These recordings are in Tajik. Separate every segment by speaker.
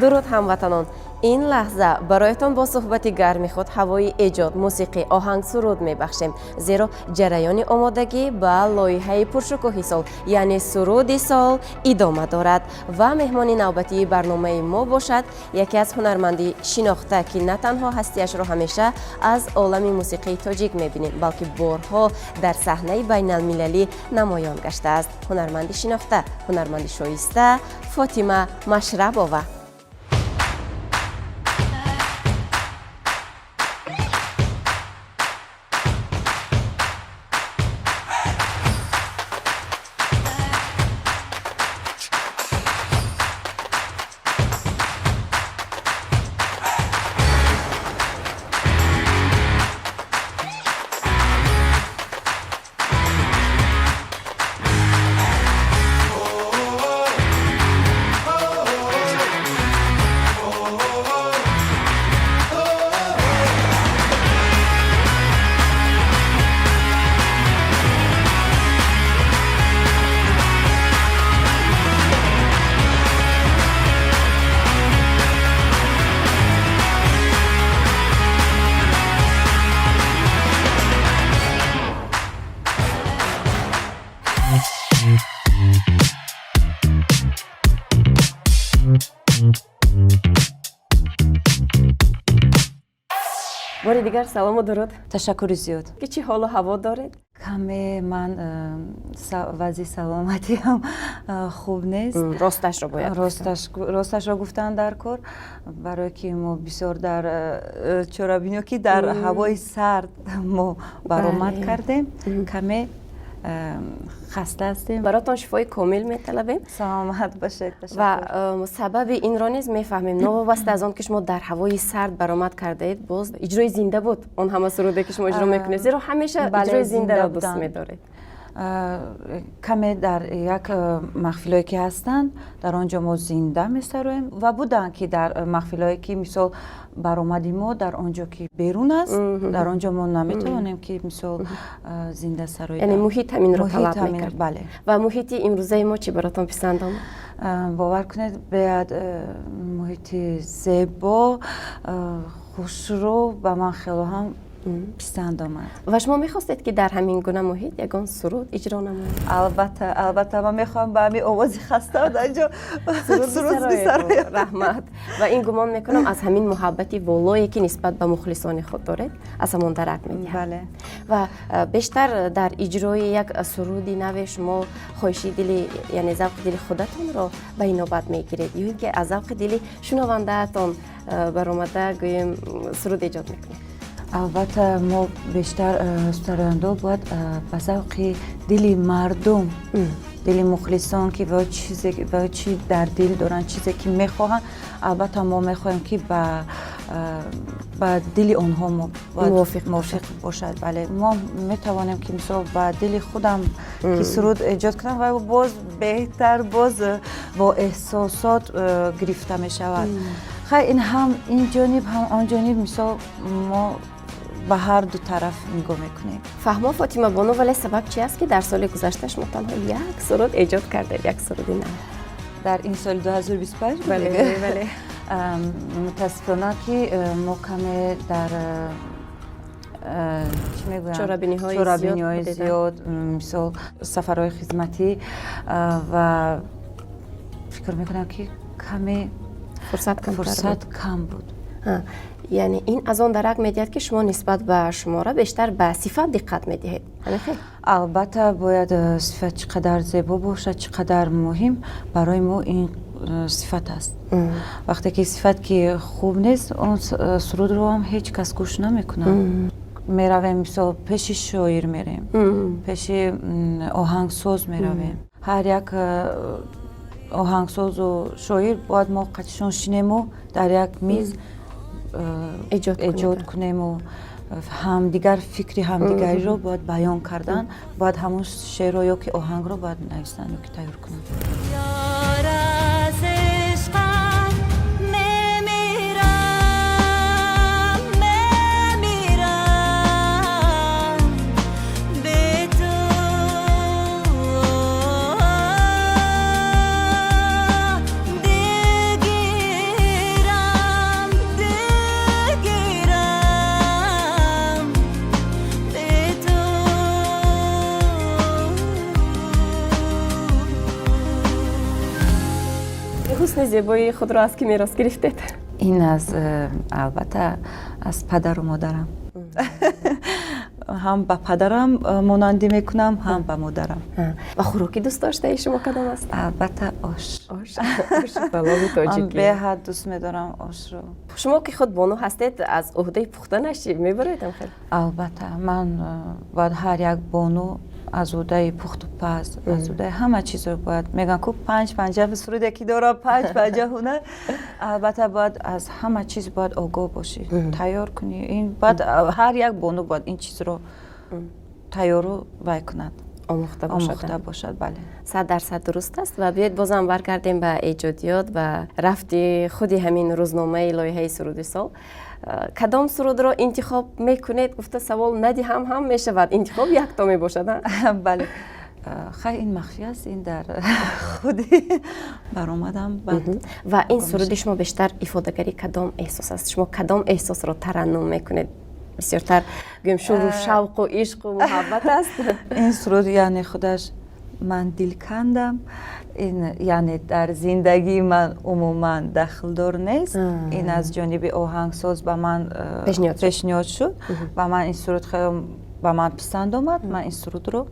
Speaker 1: Дуруд, ҳамватанон! Ин лаҳза бароятон бо суҳбати гарми худ ҳавои эҷод, мусиқӣ, оҳанг, суруд мебахшем, зеро ҷараёни омодагӣ ба лоиҳаи пуршукӯҳи сол, яъне Суруди сол, идома дорад ва меҳмони навбатии барномаи мо бошад яке аз ҳунарманди шинохта, ки на танҳо ҳастиашро ҳамеша аз олами мусиқии тоҷик мебинем, балки борҳо дар саҳнаи байналмилалӣ намоён гаштааст. Ҳунарманди шинохта, ҳунарманди шоиста Фотима Машрабова. Бори дигар салому дуруд.
Speaker 2: Ташаккури зиёд.
Speaker 1: Ки чӣ ҳолу ҳаво доред?
Speaker 2: Каме ман вазъи саломатиам хуб нест.
Speaker 1: Росташро бояд.
Speaker 2: Росташро гуфтан дар кор, барое ки мо бисёр дар чорабиниҳо, ки дар ҳавои сард мо баромад кардем, каме хаста ҳастем.
Speaker 1: Баротон шифои комил металабем.
Speaker 2: Саломат бошед.
Speaker 1: Ва сабаби инро низ мефаҳмем. Новобаста аз он ки шумо дар ҳавои сард баромад кардаед, боз иҷрои зинда буд он ҳама суруде, ки шумо иҷро мекунед, зеро ҳамеша иҷрои зиндаро дӯст медоред.
Speaker 2: Каме дар як маҳфилое ки ҳастанд, дар он ҷо мо зинда месароем ва буданд, ки дар маҳфилое ки, мисол, баромади мо дар он ҷо ки берун аст, дар он ҷо мо наметавонем, ки, мисол, зинда сароем.
Speaker 1: Яъне муҳит ҳаминро талаб мекард.
Speaker 2: Бале.
Speaker 1: Ва муҳити имрӯзаи мо чӣ баротон писанд омад?
Speaker 2: Бовар кунед, беяд муҳити зебо, хушрӯ ба ман хело ҳам писанд омад.
Speaker 1: Ва шумо мехостед, ки дар ҳамин гуна муҳит ягон суруд иҷро намоед?
Speaker 2: Албатта, албатта, ман мехоҳам ба ҳамин овози хаста дар ҷо суруд бисароям.
Speaker 1: Раҳмат. Ва ин, гумон мекунам, аз ҳамин муҳаббати волое, ки нисбат ба мухлисони худ доред, аз ҳамон дарак медиҳад.
Speaker 2: Бале.
Speaker 1: Ва бештар дар иҷрои як суруди наве шумо хоҳиши дили, яъне завқи дили худатонро ба инобат мегиред ё ин ки аз завқи дили шунавандаатон баромада, гӯем, суруд эҷод мекунед?
Speaker 2: Албатта, мо бештар сарояндо бояд ба завқи дили мардум, дили мухлисон, ки чизе чӣ дар дил доранд, чизе ки мехоҳанд, албатта мо мехоҳем, ки ба дили онҳо мо мувофиқ бошад. Бале, мо метавонем, ки, мисол, ба дили худам ки суруд эҷод кунам ва боз беҳтар, боз бо эҳсосот гирифта мешавад. Хай, ин ҳам ин ҷониб, ҳам он ҷониб, мисол, мо ба ҳар ду тараф нигоҳ мекунем.
Speaker 1: Фаҳмо, Фотима бону, вале сабаб чи аст, ки дар соли гузашта шумо танҳо як суруд эҷод кардед, як суруди нав?
Speaker 2: Дар ин соли 2025?
Speaker 1: Бале.
Speaker 2: Мутаассифона, ки мо каме дар чӣ мегӯям,
Speaker 1: чорабиниҳои
Speaker 2: зиёд, мисол, сафарҳои хизматӣ, ва фикр мекунам, ки каме
Speaker 1: фурсат
Speaker 2: кам буд.
Speaker 1: Яъне ин аз он дарак медиҳад, ки шумо нисбат ба шумора бештар ба сифат диққат медиҳед, ҳамин хел?
Speaker 2: Албатта, бояд сифат чӣ қадар зебо бошад, чӣ қадар муҳим барои мо ин сифат аст. Вақте ки сифат ки хуб нест, он сурудро ҳам ҳеҷ кас гӯш намекунад. Меравем, мисол, пеши шоир мерем, пеши оҳангсоз меравем. Ҳар як оҳангсозу шоир бояд мо қатишон шинему дар як миз эҷод кунему ҳамдигар фикри ҳамдигариро бояд баён кардан, бояд ҳамон шеърро ё ки оҳангро бояд нависанд ё ки тайёр кунанд.
Speaker 1: Ҳусни зебои худро аз кӣ мерос гирифтед?
Speaker 2: Ин аз албатта, аз падару модарам. Ҳам ба падарам монандӣ мекунам, ҳам ба модарам.
Speaker 1: Ва хӯроки дӯстдоштаи шумо кадом аст?
Speaker 2: Албатта, ош.
Speaker 1: Ош, палови тоҷикӣ.
Speaker 2: Беҳад дӯст медорам ошро.
Speaker 1: Шумо ки худ бону ҳастед, аз уҳдаи пухтанаш мебароед хел?
Speaker 2: Албатта, ман бояд, ҳар як бону аз уҳдаи пухту паз, аз уҳдаи ҳама чизро бояд. Мегӯям ку, панҷ панҷа суруде ки дора, панҷ панҷа ҳунар. Албатта, бояд аз ҳама чиз бояд огоҳ бошӣ, тайёр кунӣ. Ин бояд, ҳар як бону бояд ин чизро тайёру вай кунад.
Speaker 1: Омӯхта бошад.
Speaker 2: Омӯхта бошад, бале.
Speaker 1: 100% дуруст аст. Ва биёед, бозам баргардем ба эҷодиёт, ба рафти худи ҳамин рӯзномаи лоиҳаи «Суруди сол». Кадом сурудро интихоб мекунед гуфта савол надиҳам ҳам мешавад, интихоб якто мебошад.
Speaker 2: Бале, хай, ин махфӣ аст, ин дар худи баромадам.
Speaker 1: Ва ин суруди шумо бештар ифодагари кадом эҳсос аст? Шумо кадом эҳсосро тараннум мекунед бисёртар? Гӯем, шуру шавқу ишқу муҳаббат аст?
Speaker 2: Ин суруд, яъне худаш ман дилкандам, ин яъне дар зиндагии ман умуман дахлдор нест. Ин аз ҷониби оҳангсоз ба ман пешниҳод шуд ва ман ин суруд хеле ба ман писанд омад, ман ин сурудро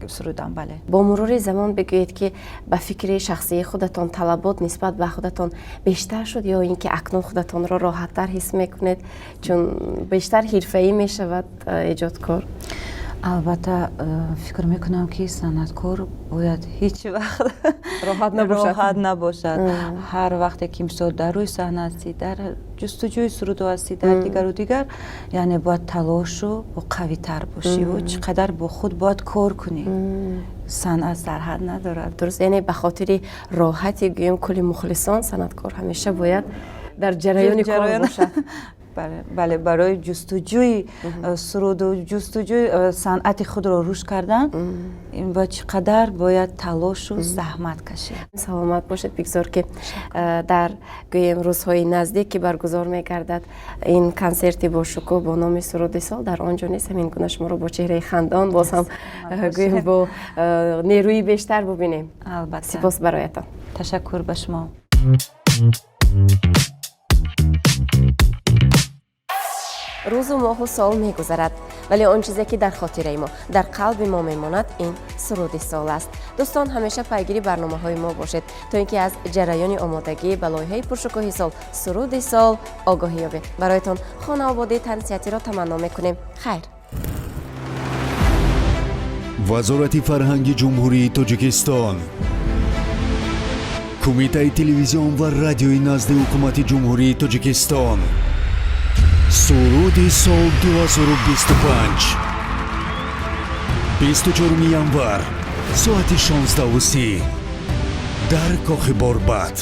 Speaker 2: сурудам, бале.
Speaker 1: Бо мурури замон бигӯед, ки ба фикри шахсии худатон талабот нисбат ба худатон бештар шуд ё ин ки акнун худатонро роҳаттар ҳис мекунед, чун бештар ҳирфаӣ мешавад эҷодкор?
Speaker 2: Албатта, фикр мекунам, ки санъаткор бояд ҳеҷ вақт
Speaker 1: роҳат
Speaker 2: набошад. Ҳар вақте ки, мисол, дар рӯи саҳна ҳастӣ, дар ҷустуҷӯи сурудо ҳастӣ, дар дигару дигар, яъне бояд талошу бо қавитар бошиву чӣ қадар бо худ бояд кор кунӣ. Санъат сарҳад надорад.
Speaker 1: Дуруст, яъне ба хотири роҳати, гӯем, кулли мухлисон санъаткор ҳамеша бояд дар ҷараёни кор бошад.
Speaker 2: Бале, барои ҷустуҷӯи суруду ҷустуҷӯи санъати худро рушд кардан ва чӣ қадар бояд талошу заҳмат кашид.
Speaker 1: Саломат бошед. Бигзор, ки дар, гӯем, рӯзҳои наздик, ки баргузор мегардад ин консерти бошукӯҳ бо номи «Суруди сол», дар он ҷо низ ҳамин гуна шуморо бо чеҳраи хандон, боз ҳам, гӯем, бо нерӯи бештар бубинем.
Speaker 2: Албатта.
Speaker 1: Сипос бароятон.
Speaker 2: Ташаккур ба шумо.
Speaker 1: Рӯзу моҳу сол мегузарад, вале он чизе, ки дар хотираи мо, дар қалби мо мемонад, ин «Суруди сол» аст. Дӯстон, ҳамеша пайгири барномаҳои мо бошед, то ин ки аз ҷараёни омодагӣ ба лоиҳаи пуршукӯҳи сол «Суруди сол» огоҳӣ ёбед. Бароятон хонаободии тансиҳатиро таманно мекунем. Хайр.
Speaker 3: Вазорати фарҳанги Ҷумҳурии Тоҷикистон, Кумитаи телевизион ва радиои назди Ҳукумати Ҷумҳурии Тоҷикистон, «Суруди сол» 2025, 24 январ, соати 16:30 дар Кохи Борбад.